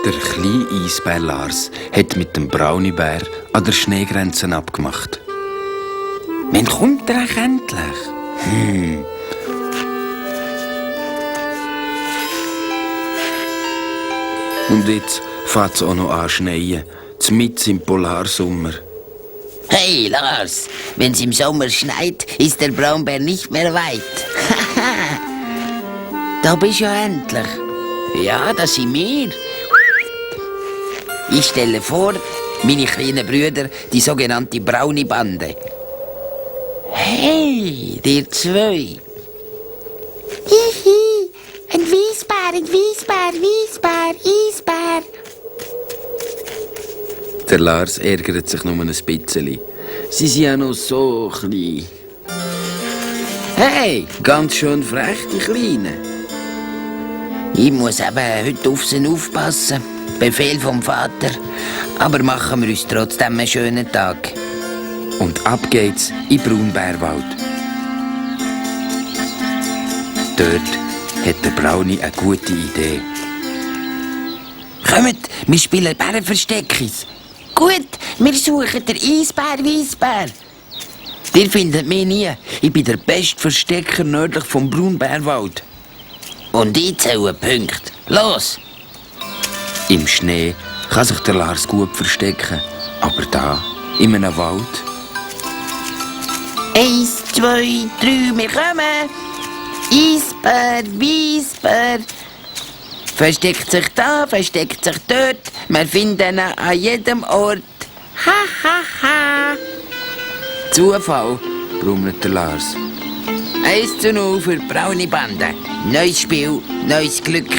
Der kleine Eisbär Lars hat mit dem Browniebär an der Schneegrenze abgemacht. Wann kommt er eigentlich endlich? Und jetzt fängt es auch noch an schneien, mitten im Polarsommer. Hey Lars, wenn es im Sommer schneit, ist der Braunbär nicht mehr weit. Da bist du ja endlich. Ja, das sind wir. Ich stelle vor, meine kleinen Brüder, die sogenannte Brownie-Bande. Hey, ihr zwei. Hihi, ein Wiesbär, Eisbär. Der Lars ärgert sich nur ein bisschen. Sie sind ja noch so klein. Hey, ganz schön frech, die Kleinen. Ich muss eben heute auf sie aufpassen. Befehl vom Vater. Aber machen wir uns trotzdem einen schönen Tag. Und ab geht's in den Braunbärwald. Dort hat der Brownie eine gute Idee. Kommt, wir spielen Bärenversteckis. Gut, wir suchen den Wiesbär. Ihr findet mich nie. Ich bin der beste Verstecker nördlich vom Braunbärwald. Und ich zähle Punkte. Los! Im Schnee kann sich der Lars gut verstecken. Aber da, in einem Wald... 1, 2, 3, wir kommen. Wiesbär. Versteckt sich da, versteckt sich dort. Wir finden ihn an jedem Ort. Ha. Zufall, brummelt der Lars. 1:0 für die Brownie-Bande. Neues Spiel, neues Glück.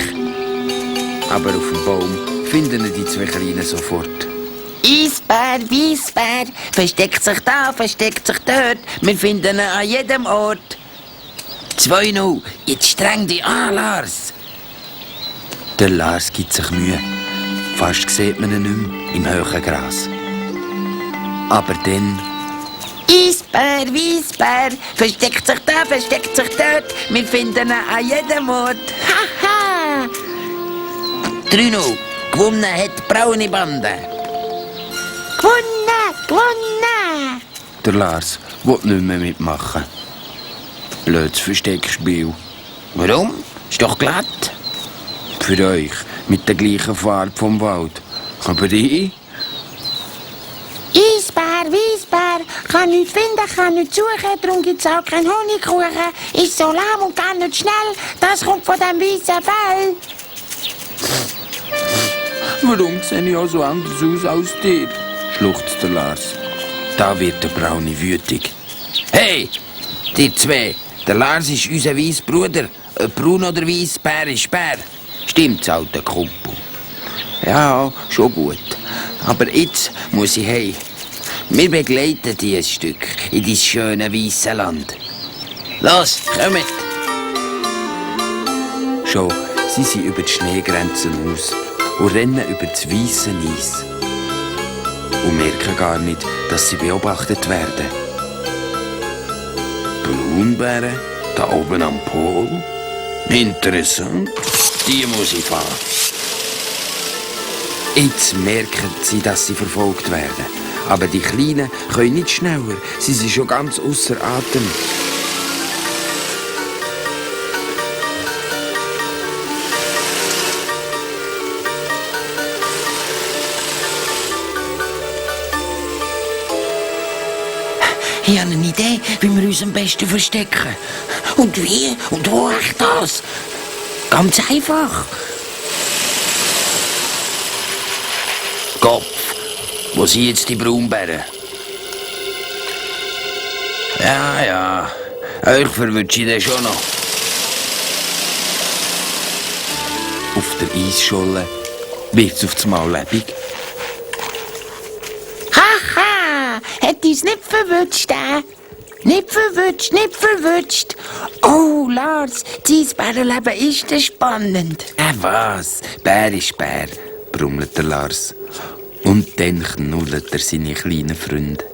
Aber auf dem Baum finden ihn die zwei Kleinen sofort. Wiesbär. Versteckt sich da, versteckt sich dort. Wir finden ihn an jedem Ort. 2:0. Jetzt streng dich an, Lars. Der Lars gibt sich Mühe. Fast sieht man ihn nicht mehr im hohen Gras. Aber dann... Wiesbär. Versteckt sich da, versteckt sich dort. Wir finden ihn an jedem Ort. Ha. 3:0. Gewonnen hat die Brownie-Bande. Gewonnen. Der Lars will nicht mehr mitmachen. Blödes Versteckspiel. Warum? Ist doch glatt. Für euch, mit der gleichen Farbe vom Wald. Aber ich... Wiesbär, kann nichts finden, kann nichts suchen, darum gibt's auch keinen Honigkuchen. Ist so lahm und gar nicht schnell, das kommt von dem weißen Fell. Warum sehe ich auch so anders aus als dir? Schluchzt der Lars. Da wird der Brownie wütig. Hey, ihr zwei, der Lars ist unser weißer Bruder. Ob braun oder weiss, Bär ist Bär. Stimmt's, alter Kumpel? Ja, schon gut. Aber jetzt muss ich heim. Wir begleiten dich ein Stück in dein schöne weisse Land. Los, kommt! Schon, sie sind über die Schneegrenzen aus und rennen über das weisse Eis. Und merken gar nicht, dass sie beobachtet werden. Braunbären, da oben am Pol? Interessant, die muss ich fahren. Jetzt merken sie, dass sie verfolgt werden. Aber die Kleinen können nicht schneller. Sie sind schon ganz außer Atem. Ich habe eine Idee, wie wir uns am besten verstecken. Und wie? Und wo echt das? Ganz einfach. Kopf, wo sind jetzt die Braunbären? Ja, euch verwünsche ich den schon noch. Auf der Eisscholle wird es auf das Mal lebendig. Haha, hat uns nicht verwünscht, Nicht verwünscht. Oh, Lars, dein Bärenleben ist spannend. Was? Bär ist Bär, brummelt der Lars. Und dann knuddelt er seine kleinen Freunde.